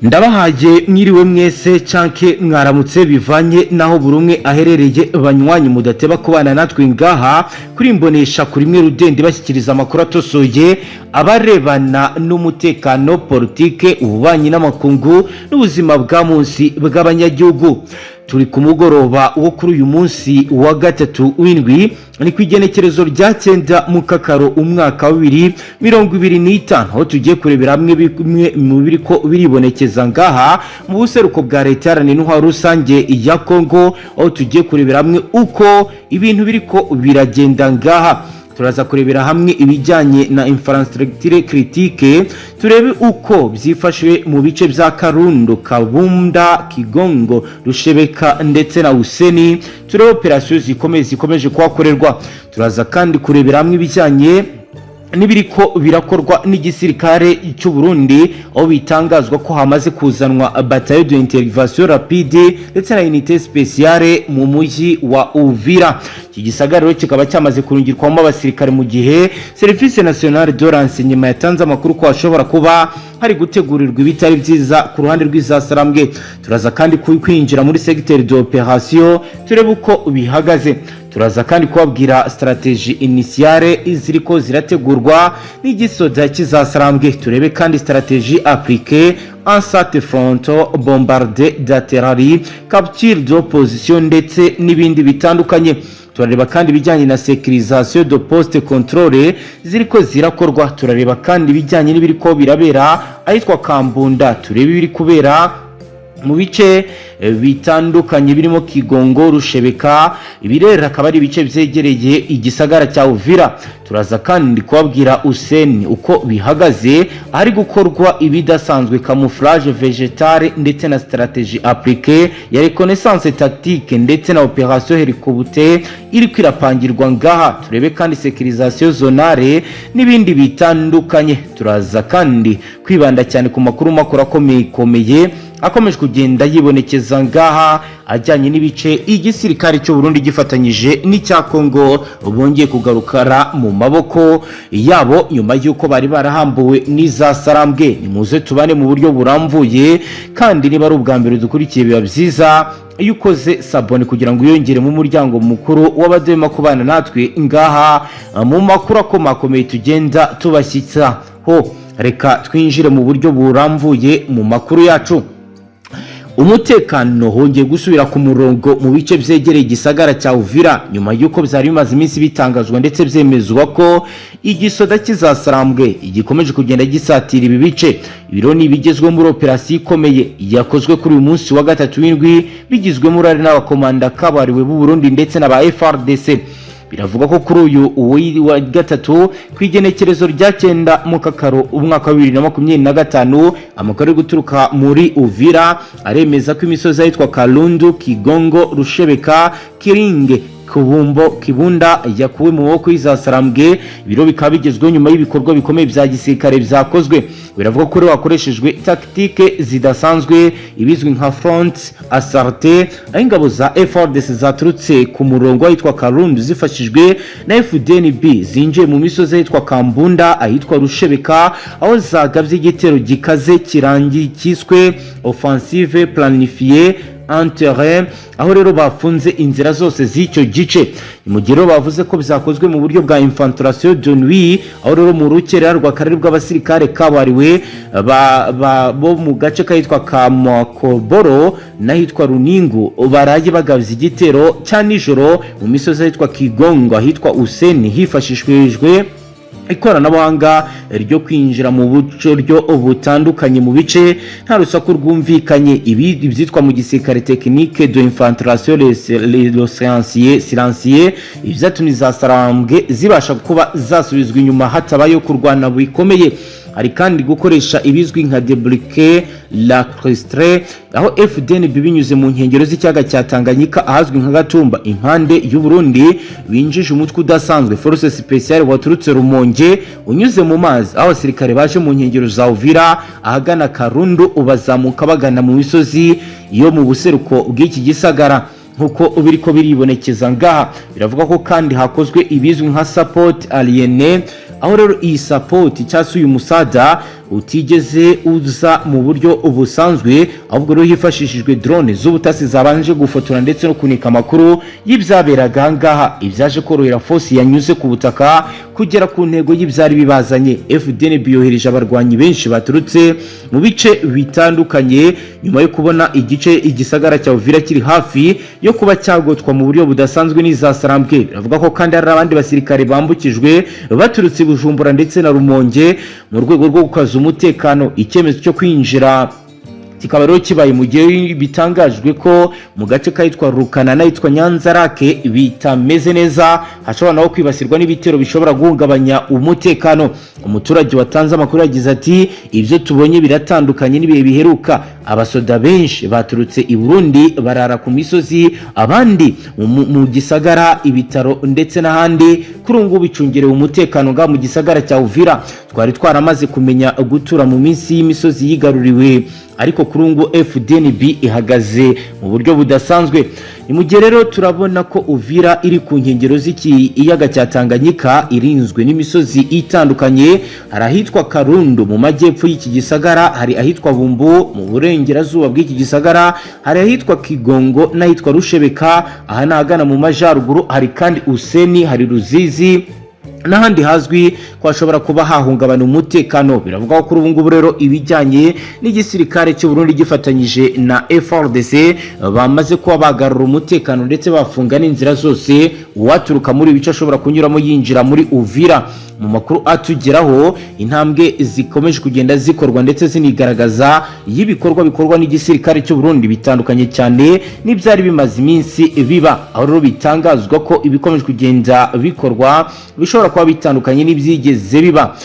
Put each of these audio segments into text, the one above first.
Ndabahaye mwiriwe mwese canke mwaramutse, bivanye naho buri umwe aherereye. Banywanyi mudateba kubana natwe ngaha kuri Imbonesha kuri imwe rudende, bashyikiriza amakuru atosoye abarebana n'umutekano, politike, ububanyi n'amakungu n'ubuzima bwa munsi bw'abanyagihugu. Turi ku mugoroba wo kuri uyu munsi wa gatatu w'indwi, ni ku igenekerezo rya 9 Mukakaro, umwaka wa 2025, aho tugiye kurebera hamwe bimwe mu biriko biribonekeza ngaha mu buseruko bwa Leta Iharanira Intwaro Rusange ya Kongo, aho tugiye kurebera hamwe uko ibintu biriko biragenda ngaha. Turaza kurebera hamwe ibijyanye na infrastructure critique, turebe uko byifashe mu bice bya Karundo, Kabunda, Kigongo, Rushebeka ndetse na Useni, turebe operasiyo zikomeye zikomeje kuhakorerwa. Turaza kandi kurebera hamwe ibijyanye n'ibiriko birakorwa n'igisirikare cy'u Burundi, aho bitangazwa ko hamaze kuzanwa bataillon d'intervention rapide ndetse na unité spéciale mu mujyi wa Uvira. Iki gisagara rero kikaba cyamaze kurungirwamo abasirikare, mu gihe Service Nationale de Renseignement yatanze amakuru ko hashobora kuba hari gutegurirwa ibitari byiza ku ruhande rw'izasarambwe. Turaza kandi kwinjira muri secteur d'opération, turebe uko bihagaze. Turaza kandi kubabwira stratégie initiale ziriko zirategurwa n'igisoda cy'izasarambwe, turebe kandi stratégie appliquée en cette front bombardé d'artillerie, capture de position ndetse n'ibindi bitandukanye. Turareba kandi ibijyanye na sécurisation de poste contrôle ziriko zirakorwa. Turareba kandi ibijyanye n'ibiriko birabera ahitwa Kambunda, turebe ibiri kubera mu bice bitandukanye birimo Kigongo, Rushebeka. Ibi rero akaba ari ibice byegereye igisagara cya Uvira. Turaza kandi kubabwira Useni uko bihagaze, ahari gukorwa ibidasanzwe, camouflage végétal ndetse na stratégie appliquée ya reconnaissance tactique ndetse na opération hélicoptère iri kwirapangirwa ngaha. Turebe kandi sécurisation zonale n'ibindi bitandukanye. Turaza kandi kwibanda cyane ku makuru makuru akomeye komeye akomeje kugenda yibonekeza ngaha, ajyanye n'ibice igisirikare cy'u Burundi gifatanyije n'icya Kongo bongeye kugarukara mu maboko yabo nyuma y'uko bari barahambuwe n'iza Sarambwe. Nimuze tubane mu buryo burambuye, kandi niba ari ubwa mbere dukurikiye, biba byiza iyo ukoze s'abonner kugira ngo wiyongere mu muryango mukuru w'abadema kubana natwe ngaha mu makuru akomakomeye tugenda tubashyitsa ho. Reka twinjire mu buryo burambuye mu makuru yacu. Umutekano hongeye gusubira ku murongo mu bice byegereye igisagara cya Uvira, nyuma y'uko byari bimaze iminsi bitangazwa ndetse byemezwa ko igisoda kizasarambwe gikomeje kugenda gisatira ibi bice. Ibiro ni ibigezweho muri operasiyo ikomeye yakozwe kuri uyu munsi wa gatatu w'indwi, bigizwemo uruhare n'abakomanda kabariwe b'u Burundi ndetse na ba FARDC. Biravuga ko kuri uyu wa gatatu, ku igenekerezo rya 9 Mukakaro, umwaka wa 2025, amakuru ari guturuka muri Uvira aremeza ko imisozi ahitwa Kalundu, Kigongo, Rushebeka, Kiringe, Kubumbo, Kibunda yakuwe mu maboko y'izasarambwe. Ibiro bikaba bigezweho nyuma y'ibikorwa bikomeye bya gisirikare byakozwe. Biravuga ko rero hakoreshejwe tactique zidasanzwe, ibizwi nka front assault, aho ingabo za FARDC zaturutse ku murongo ahitwa Karundu zifashijwe na FDNB zinjiye mu misozi ahitwa Kambunda, ahitwa Rushebeka, aho zagabye igitero gikaze kirangiye cyiswe offensive planifiée en terrain, aho rero bafunze inzira zose z'icyo gice. Mu gihe rero bavuze ko byakozwe mu buryo bwa infiltration de nuit, aho rero mu rukerera rw'akarere bw'abasirikare kabariwe bo mu gace kahitwa Kamakoboro n'ahitwa Runingu baraye bagabye igitero cya nijoro mu misozi ahitwa Kigongo, ahitwa Useni, hifashishijwe ikoranabuhanga ryo kwinjira mu buryo butandukanye mu bice nta rusaku rwumvikanye, ibi ibyitwa mu gisirikare technique de infiltration le silencieux. Ibyatumye za Sarambwe zibasha kuba zasubizwa inyuma hatabayeho kurwana bikomeye. Hari kandi gukoresha ibizwi nka débouché lacustre, aho FDNB binyuze mu nkengero z'ikiyaga cya Tanganyika ahazwi nka Gatumba, impande y'u Burundi, binjije umutwe udasanzwe force spéciale waturutse Rumonge unyuze mu mazi, aho abasirikare baje mu nkengero za Uvira ahagana Karundu, ubazamuka bagana mu misozi yo mu buseruko bw'iki gisagara, nkuko biriko biribonekeza ngaha. Biravuga ko kandi hakozwe ibizwi nka support aérien, aho rero iyi support cyangwa se uyu musada utigeze uza mu buryo busanzwe, ahubwo rero hifashishijwe drone z'ubutasi zabanje gufotora ndetse no kunika amakuru y'ibyaberaga aha ngaha, ibyaje korohera force yanyuze ku butaka kugera ku ntego y'ibyari bibazanye. FDNB yohereje abarwanyi benshi baturutse mu bice bitandukanye nyuma yo kubona igice igisagara cya Uvira kiri hafi yo kuba cyagotwa mu buryo budasanzwe n'izasarambwe. Biravuga ko kandi hari abandi basirikare bambukijwe baturutse i Bujumbura ndetse na Rumonge mu rwego rwo gukaza umutekano. Icyemezo cyo kwinjira kikaba rero kibaye mu gihe bitangajwe ko mu gace kahitwa Rukana n'ahitwa Nyanzarake bitameze neza, hashobora naho kwibasirwa n'ibitero bishobora guhungabanya umutekano. Umuturage watanze amakuru yagize ati: "Ibyo tubonye biratandukanye n'ibihe biheruka. Abasoda benshi baturutse i Burundi barara ku misozi, abandi mu gisagara, ibitaro ndetse n'ahandi. Kuri ubu ngubu bicungerewe umutekano ngaha mu gisagara cya Uvira. Twari twaramaze kumenya gutura mu minsi y'imisozi yigaruriwe, ariko kuri ubu ngubu FDNB ihagaze mu buryo budasanzwe." Ni mu gihe rero turabona ko Uvira iri ku nkengero z'ikiyaga cya Tanganyika, irinzwe n'imisozi itandukanye. Hari ahitwa Karundu mu majyepfo y'iki gisagara, hari ahitwa Bumbu mu burengerazuba bw'iki gisagara, hari ahitwa Kigongo n'ahitwa Rushebeka, aha ni ahagana mu majyaruguru. Hari kandi Useni, hari Ruzizi n'ahandi hazwi ko hashobora kuba hahungabana umutekano. Biravuga ko kuri ubu ngubu rero ibijyanye n'igisirikare cy'u Burundi gifatanyije na FARDC bamaze kuba bagarura umutekano ndetse bafunga n'inzira zose uwaturuka muri ibi bice ashobora kunyuramo yinjira muri Uvira. Mu makuru atugeraho, intambwe zikomeje kugenda zikorwa ndetse zinigaragaza y'ibikorwa bikorwa n'igisirikare cy'u Burundi bitandukanye cyane n'ibyari bimaze iminsi biba, aho rero bitangazwa ko ibikomeje kugenda bikorwa bishobora kuba bitandukanye n'ibyigeze biba.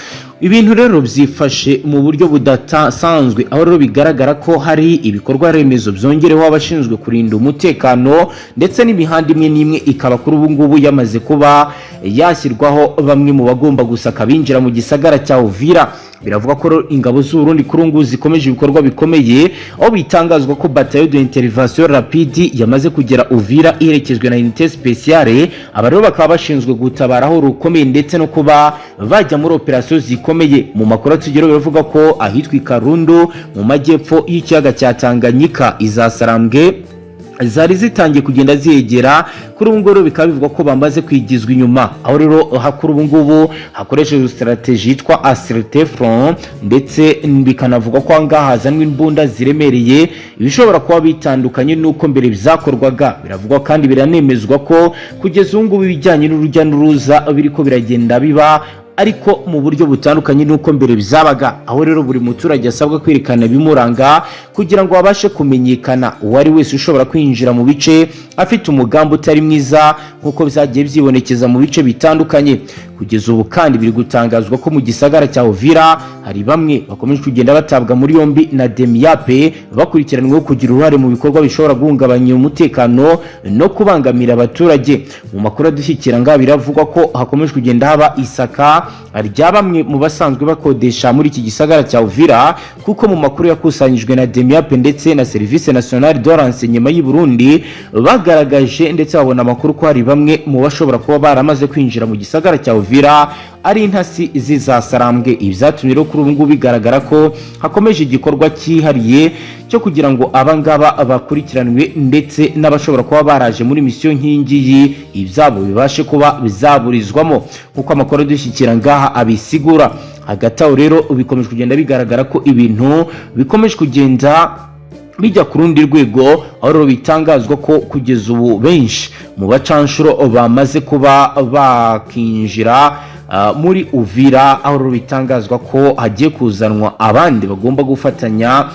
Ibintu rero byifashe mu buryo budasanzwe, aho rero bigaragara ko hari ibikorwa remezo byongereho abashinzwe kurinda umutekano, ndetse n'imihanda imwe n'imwe ikaba kuri ubu ngubu yamaze kuba yashyirwaho bamwe mu bagomba gusaka binjira mu gisagara cya Uvira. Biravuga ko ingabo z'u Burundi kuri ubu ngubu zikomeje ibikorwa bikomeye, aho bitangazwa ko bataillon d'intervention rapide yamaze kugera Uvira iherekejwe na unité spéciale. Aba rero bakaba bashinzwe gutabara aho rukomeye ndetse no kuba bajya muri operation zikomeye. Mu makuru atugeraho, biravuga ko ahitwa Karundu mu majyepfo y'ikiyaga cya Tanganyika izasarambwe zari zitangiye kugenda ziyegera. Kuri ubu ngubu bikaba bivugwa ko bamaze kwigizwa inyuma, aho rero kuri ubu ngubu hakoreshejwe stratégie yitwa asserter front, ndetse bikanavugwa ko ahangaha hazanwa imbunda ziremereye, ibishobora kuba bitandukanye n'uko mbere byakorwaga. Biravugwa kandi biranemezwa ko kugeza ubu ngubu ibijyanye n'urujya n'uruza biriko biragenda biba, ariko mu buryo butandukanye n'uko mbere byabaga, aho rero buri muturage asabwa kwerekana ibimuranga kugira ngo abashe kumenyekana uwo ari wese ushobora kwinjira mu bice afite umugambi utari mwiza, nk'uko byagiye byibonekeza mu bice bitandukanye. Kugeza ubu kandi biri gutangazwa ko mu gisagara cya Uvira hari bamwe bakomeje kugenda batabwa muri yombi na Demiape, bakurikiranweho kugira uruhare mu bikorwa bishobora guhungabanya umutekano no kubangamira abaturage. Mu makuru adushyikira ngaha, biravugwa ko hakomeje kugenda haba isaka rya bamwe mu basanzwe bakodesha muri iki gisagara cya Uvira, kuko mu makuru yakusanyijwe na Demiape ndetse na Service Nationale de Renseignement y'u Burundi, bagaragaje ndetse babona amakuru ko hari bamwe mu bashobora kuba baramaze kwinjira mu gisagara cya Uvira ari intasi zizasarambwe. Ibi byatumye rero kuri ubu ngubu bigaragara ko hakomeje igikorwa cyihariye cyo kugira ngo abangaba bakurikiranwe, ndetse n'abashobora kuba baraje muri misiyo nk'iyi ibyabo bibashe kuba bizaburizwamo, nk'uko amakuru adushyikira ngaha abisigura. Hagati aho rero bikomeje kugenda bigaragara ko ibintu bikomeje kugenda bijya ku rundi rwego, aho rero bitangazwa ko kugeza ubu benshi mu bacanshuro bamaze kuba bakinjira muri Uvira, aho rero bitangazwa ko hagiye kuzanwa abandi bagomba gufatanya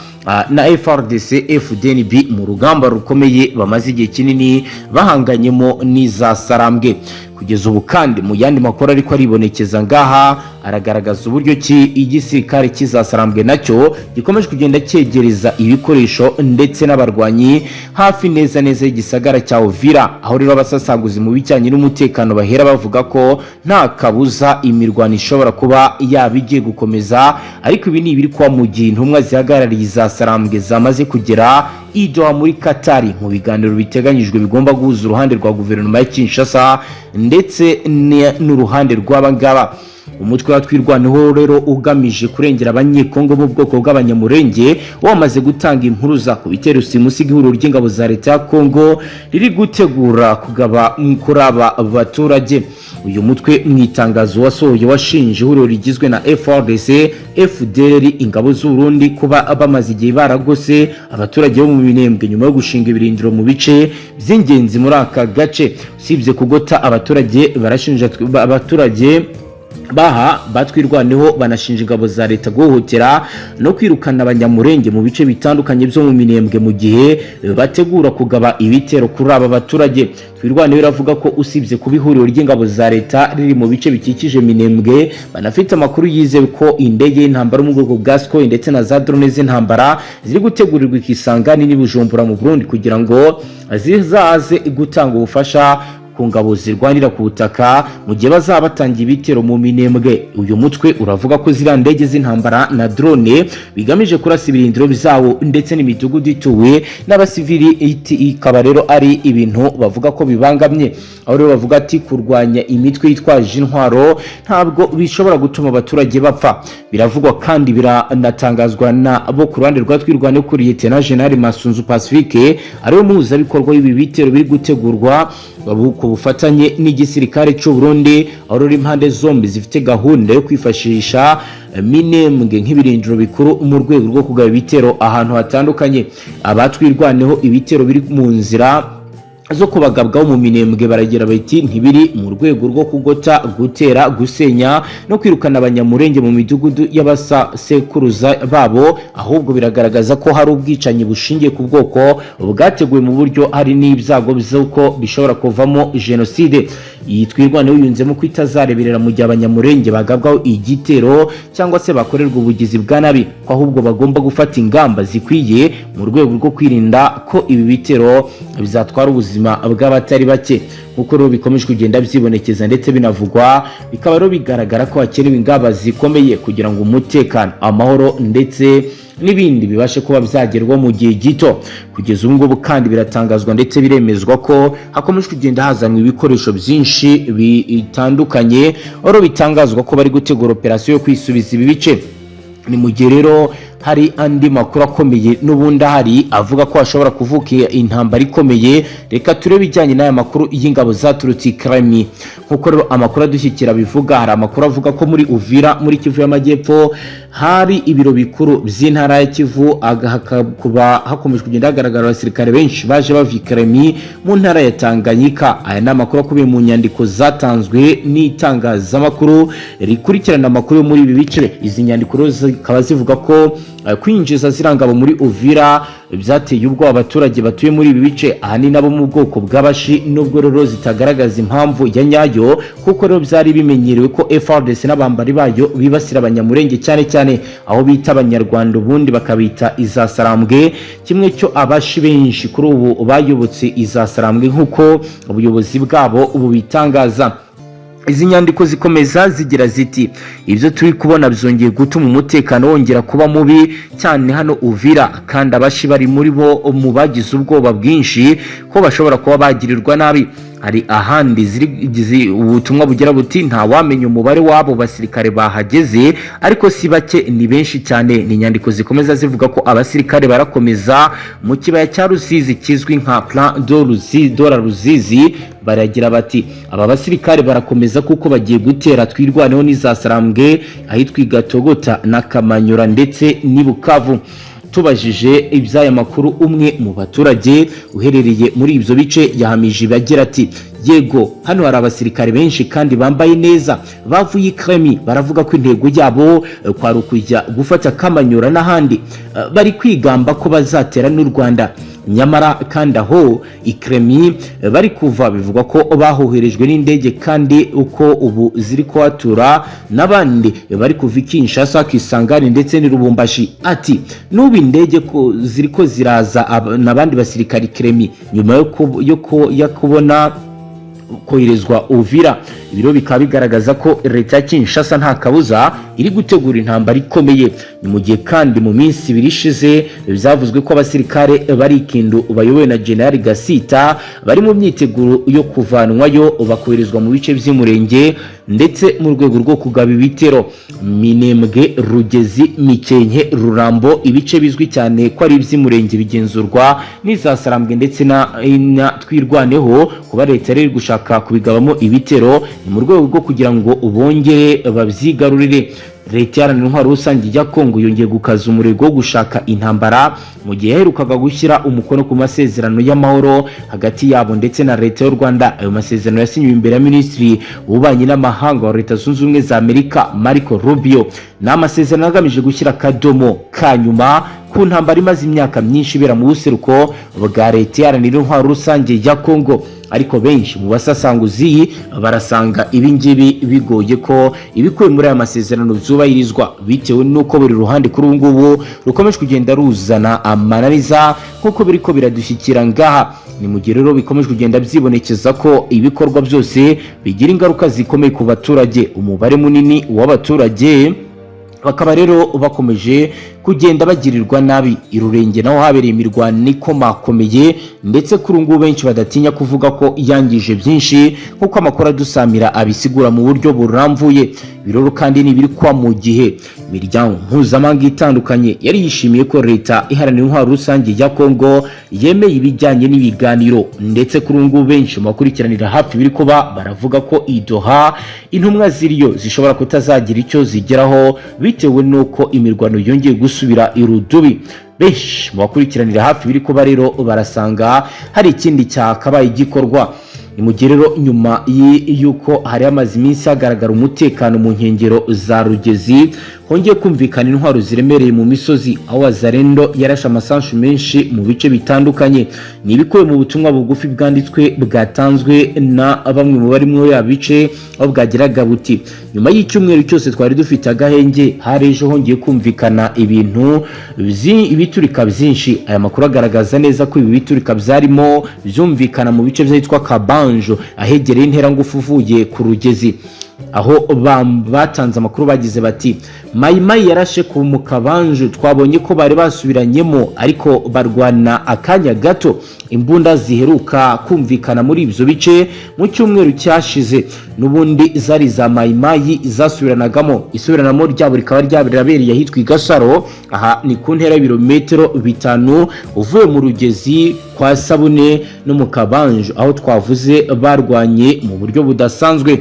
na FARDC FDNB mu rugamba rukomeye bamaze igihe kinini bahanganyemo n'izasarambwe. Kugeza ubu kandi, mu yandi makuru ariko aribonekeza ngaha, aragaragaza uburyo ki igisirikare kizasarambwe nacyo gikomeje kugenda cyegereza ibikoresho ndetse n'abarwanyi hafi neza neza y'igisagara cya Uvira, aho rero abasasanguzi mu bijyanye n'umutekano bahera bavuga ko nta kabuza imirwano ishobora kuba yaba igiye gukomeza. Ariko ibi ni ibiri kuba mu gihe intumwa zihagarariye izasarambwe zamaze kugera i Doha muri Katari mu biganiro biteganyijwe bigomba guhuza uruhande rwa guverinoma ya Kinshasa ndetse n'uruhande rw'abangaba. Umutwe wa Twirwaneho rero ugamije kurengera Abanyekongo mu bwoko bw'Abanyamurenge wamaze gutanga impuruza ku bitero simusiga ihuriro ry'ingabo za leta ya Kongo riri gutegura kugaba kuri aba baturage. Uyu mutwe mu itangazo wasohoye washinje ihuriro rigizwe na FARDC, FDLR, ingabo z'u Burundi kuba bamaze igihe baragose abaturage bo mu Minembwe nyuma yo gushinga ibirindiro mu bice by'ingenzi muri aka gace. Usibye kugota abaturage, barashinja abaturage baha batwirwaneho banashinja ingabo za leta guhohotera no kwirukana Abanyamurenge mu bice bitandukanye byo mu Minembwe mu gihe bategura kugaba ibitero kuri aba baturage. Twirwaneho iravuga ko usibye kuba ihuriro ry'ingabo za leta riri mu bice bikikije Minembwe, banafite amakuru yizewe ko indege y'intambara mu bwoko bwa Sukhoi ndetse na za drone z'intambara ziri gutegurirwa ikisangani n'i Bujumbura mu Burundi kugira ngo zizaze gutanga ubufasha ku ngabo zirwanira ku butaka mu gihe bazaba batangiye ibitero mu Minembwe. Uyu mutwe uravuga ko ziriya ndege z'intambara na drone bigamije kurasa ibirindiro byawo ndetse n'imidugudu ituwe n'abasivili, ikaba rero ari ibintu bavuga ko bibangamye. Aho rero bavuga ati kurwanya imitwe yitwaje intwaro ntabwo bishobora gutuma abaturage bapfa. Biravugwa kandi biranatangazwa na bo ku ruhande rwa Twirwaneho kuri Lieutenant General Masunzu Pacifique, ariwe muhuzabikorwa w'ibi bitero biri gutegurwa ku bufatanye n'igisirikare cy'u Burundi, aho rero impande zombi zifite gahunda yo kwifashisha Minembwe nk'ibirindiro bikuru mu rwego rwo kugaba ibitero ahantu hatandukanye. Abatwirwaneho ibitero biri mu nzira zo kubagabwaho mu Minembwe baragira bati ntibiri mu rwego rwo kugota, gutera, gusenya no kwirukana Abanyamurenge mu midugudu y'abasekuruza babo, ahubwo biragaragaza ko hari ubwicanyi bushingiye ku bwoko bwateguwe mu buryo hari n'ibyago by'uko bishobora kuvamo jenoside. Iyi Twirwaneho yunzemo ko itazareberera mu gihe Abanyamurenge bagabwaho igitero cyangwa se bakorerwa ubugizi bwa nabi, ko ahubwo bagomba gufata ingamba zikwiye mu rwego rwo kwirinda ko ibi bitero bizatwara ubuzima bw'abatari bake. Nk'uko rero bikomeje kugenda byibonekeza ndetse binavugwa, bikaba rero bigaragara ko hakenewe ingamba zikomeye kugira ngo umutekano, amahoro ndetse n'ibindi bibashe kuba byagerwaho mu gihe gito. Kugeza ubu ngubu kandi biratangazwa ndetse biremezwa ko hakomeje kugenda hazanwa ibikoresho byinshi bitandukanye, aho bitangazwa ko bari gutegura operasiyo yo kwisubiza ibi bice. Ni mu gihe rero hari andi makuru akomeye n'ubundi ahari avuga ko hashobora kuvuka intambara ikomeye. Reka turebe ibijyanye n'aya makuru y'ingabo zaturutse i Kalemie. Nk'uko rero amakuru adushyikira bivuga, hari amakuru avuga ko muri Uvira, muri Kivu y'Amajyepfo, hari ibiro bikuru by'intara ya Kivu, kuba hakomeje kugenda hagaragara abasirikare benshi baje bava i Kalemie mu ntara ya Tanganyika. Aya ni amakuru akubiye mu nyandiko zatanzwe n'itangazamakuru rikurikirana amakuru yo muri ibi bice. Izi nyandiko rero zikaba zivuga ko kwinjiza ziriya ngabo muri Uvira byateye ubwoba abaturage batuye muri ibi bice, ahanini abo mu bwoko bw'Abashi, nubwo rero zitagaragaza impamvu ya nyayo, kuko rero byari bimenyerewe ko FARDC n'abambari bayo bibasira Abanyamurenge, cyane cyane aho bita Abanyarwanda, ubundi bakabita izasarambwe. Kimwe cyo Abashi benshi kuri ubu bayobotse izasarambwe, nk'uko ubuyobozi bwabo ubu bitangaza. Izi nyandiko zikomeza zigira ziti ibyo turi kubona byongeye gutuma umutekano wongera kuba mubi cyane hano Uvira, kandi Abashi bari muri bo mu bagize ubwoba bwinshi ko bashobora kuba bagirirwa nabi. Hari ahandi ubutumwa bugira buti ntawamenya umubare w'abo basirikare bahageze, ariko si bake, ni benshi cyane. Ni inyandiko zikomeza zivuga ko abasirikare barakomeza mu kibaya cya Rusizi kizwi nka Plan de la Ruzizi. Baragira bati aba basirikare barakomeza kuko bagiye gutera Twirwaneho n'izasarambwe ahitwa Igatogota na Kamanyura ndetse n'i Bukavu. Tubajije iby'aya makuru umwe mu baturage uherereye muri ibyo bice, yahamije agira ati yego, hano hari abasirikare benshi kandi bambaye neza bavuye i Kalemie. Baravuga ko intego yabo kwari ukujya gufata Kamanyura n'ahandi. Bari kwigamba ko bazatera n'u Rwanda. Nyamara kandi aho i Kalemie bari kuva bivugwa ko bahoherejwe n'indege, kandi uko ubu ziri kuhatura n'abandi bari kuva i Kinshasa, Kisangani ndetse n'i Lubumbashi. Ati n'ubu indege ko ziri ko ziraza n'abandi basirikari Kalemie nyuma yo kubona koherezwa Uvira. Ibiro bikaba bigaragaza ko leta ya Kinshasa nta kabuza iri gutegura intambara ikomeye. Ni mu gihe kandi mu minsi 2 ishize byavuzwe ko abasirikare bari Kindu bayobowe na General Gasita bari mu myiteguro yo kuvanwayo bakoherezwa mu bice by'Umurenge, ndetse mu rwego rwo kugaba ibitero Minembwe, Rugezi, Mikenke, Rurambo, ibice bizwi cyane ko ari iby'Umurenge bigenzurwa n'izasarambwe ndetse na Twirwaneho. Kuba leta rero gushaka kubigabamo ibitero ni mu rwego rwo kugira ngo bongere babyigarurire. Leta Iharanira Intwaro Rusange ya Kongo yongeye gukaza umurego wo gushaka intambara, mu gihe yaherukaga gushyira umukono ku masezerano y'amahoro hagati yabo ndetse na leta y'u Rwanda. Ayo masezerano yasinyiwe imbere ya Minisitiri w'Ububanyi n'Amahanga wa Leta Zunze Ubumwe za Amerika, Marco Rubio. Ni amasezerano agamije gushyira akadomo ka nyuma ku ntambara imaze imyaka myinshi ibera mu buseruko bwa Leta Iharanira Intwaro Rusange ya Kongo. Ariko benshi mu basasanguzi barasanga ibi ngibi bigoye ko ibikubiye muri aya masezerano byubahirizwa, bitewe n'uko buri ruhande kuri ubu ngubu rukomeje kugenda ruzana amananiza, nk'uko biriko biradushyikira ngaha. Ni mu gihe rero bikomeje kugenda byibonekeza ko ibikorwa byose bigira ingaruka zikomeye ku baturage. Umubare munini w'abaturage bakaba rero bakomeje kugenda bagirirwa nabi. Irurenge naho habereye imirwano ikomakomeye, ndetse kuri ubu ngubu benshi badatinya kuvuga ko yangije byinshi, nk'uko amakuru adusamira abisigura mu buryo burambuye. Biroro kandi ni ibiri kwa mu gihe imiryango mpuzamahanga itandukanye yari yishimiye ko Leta Iharanira Intwaro Rusange ya Kongo yemeye ibijyanye n'ibiganiro, ndetse kuri ubu ngubu benshi mu bakurikiranira hafi biri kuba baravuga ko i Doha intumwa ziriyo zishobora kutazagira icyo zigeraho, bitewe n'uko imirwano yongeye gusubira irudubi. Benshi mu bakurikiranira hafi biri kuba rero barasanga hari ikindi cyakabaye gikorwa. Ni mu gihe rero nyuma y'uko hari hamaze iminsi hagaragara umutekano mu nkengero za Rugezi, hongeye kumvikana intwaro ziremereye mu misozi, aho Wazalendo yarashe amasasu menshi mu bice bitandukanye. Ni ibikubiye mu butumwa bugufi bwanditswe bwatanzwe na bamwe mu bari muri ya bice, aho bwagiraga buti: "Nyuma y'icyumweru cyose twari dufite agahenge, hari ejo hongeye kumvikana ibintu ibiturika byinshi." Aya makuru agaragaza neza ko ibi biturika byarimo byumvikana mu bice byitwa Kabanjo, ahegereye interangufu uvuye ku Rugezi, aho batanze amakuru bagize bati: "Mayimayi yarashe ku Mukabanju, twabonye ko bari basubiranyemo ariko barwana akanya gato." Imbunda ziheruka kumvikana muri ibyo bice mu cyumweru cyashize n'ubundi zari za Mayimayi zasubiranagamo. Isubiranamo ryabo rikaba ryaberabereye ahitwa i Gasaro. Aha ni ku ntera y'ibirometero 5 uvuye mu Rugezi kwa Sabune no mu Kabanju, aho twavuze barwanye mu buryo budasanzwe.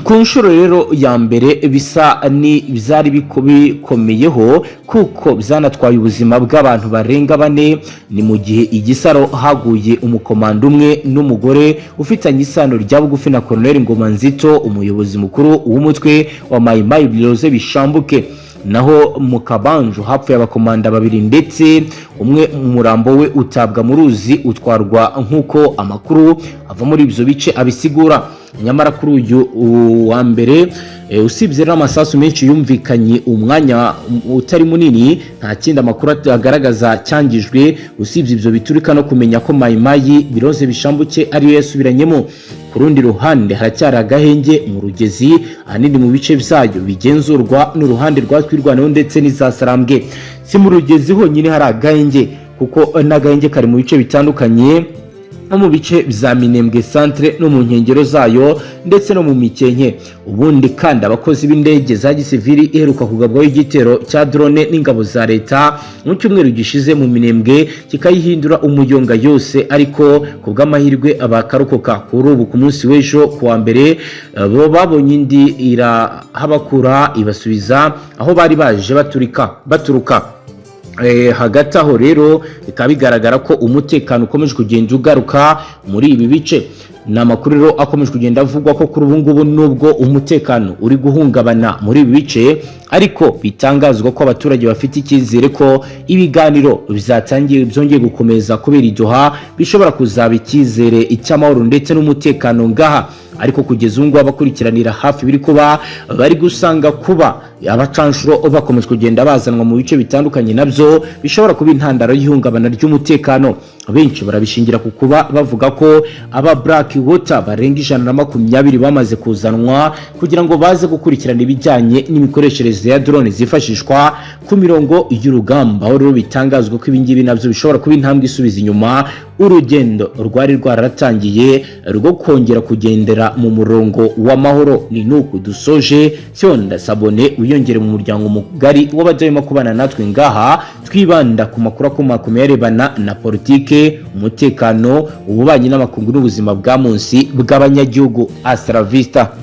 Ku nshuro rero ya mbere bisa ni byari bikomeyeho, kuko byanatwaye ubuzima bw'abantu barenga bane. Ni mu gihe igisaro haguye umukomando umwe n'umugore ufitanye isano rya bugufi na Colonel Ngoma Nzito, umuyobozi mukuru w'umutwe wa Mayimayi Biroze Bishambuke. Naho mu Kabanju hapfuye abakomanda babiri, ndetse umwe umurambo we utabwa mu ruzi utwarwa, nk'uko amakuru ava muri ibyo bice abisigura. Nyamara kuri uyu wa mbere, usibye rero amasasu menshi yumvikanye umwanya utari munini, nta kindi amakuru agaragaza cyangijwe usibye ibyo biturika no kumenya ko Mayimayi Biroze Bishambuke ariyo yasubiranyemo. Ku rundi ruhande, haracyari agahenge mu Rugezi, ahanini mu bice byayo bigenzurwa n'uruhande rwa Twirwaneho ndetse n'izasarambwe. Si mu Rugezi honyine hari agahenge, kuko n'agahenge kari mu bice bitandukanye, nko mu bice bya Minembwe centre no mu nkengero zayo, ndetse no mu Mikenke. Ubundi kandi abakozi b'indege za gisivili iheruka kugabwaho igitero cya drone n'ingabo za leta mu cyumweru gishize mu Minembwe, kikayihindura umuyonga yose, ariko ku bw'amahirwe abakarokoka. Kuri ubu, ku munsi w'ejo ku wa mbere, bo babonye indi irahabakura, ibasubiza aho bari baje baturika baturuka. Hagati aho rero bikaba bigaragara ko umutekano ukomeje kugenda ugaruka muri ibi bice. Ni amakuru rero akomeje kugenda avugwa ko kuri ubu ngubu, nubwo umutekano uri guhungabana muri ibi bice, ariko bitangazwa ko abaturage bafite icyizere ko ibiganiro bizatangiye byongeye gukomeza kubera i Doha bishobora kuzaba icyizere cy'amahoro ndetse n'umutekano ngaha. Ariko kugeza ubu ngubu abakurikiranira hafi biri kuba bari gusanga kuba abacanshuro bakomeje kugenda bazanwa mu bice bitandukanye nabyo bishobora kuba intandaro y'ihungabana ry'umutekano. Benshi barabishingira ku kuba bavuga ko aba Black Water barenga 120 bamaze kuzanwa kugira ngo baze gukurikirana ibijyanye n'imikoreshereze ya drone zifashishwa ku mirongo y'urugamba, aho rero bitangazwa ko ibingibi nabyo bishobora kuba intambwe isubiza inyuma urugendo rwari rwaratangiye rwo kongera kugendera mu murongo w'amahoro. Ni nuku dusoje. Fyonda s'abonner, wiyongere mu muryango mugari w'abajyamo kubana natwe ngaha, twibanda ku makuru akomakomeye arebana na politike, umutekano, ububanyi n'amakungu n'ubuzima bwa munsi bw'abanyagihugu. Hasta la vista.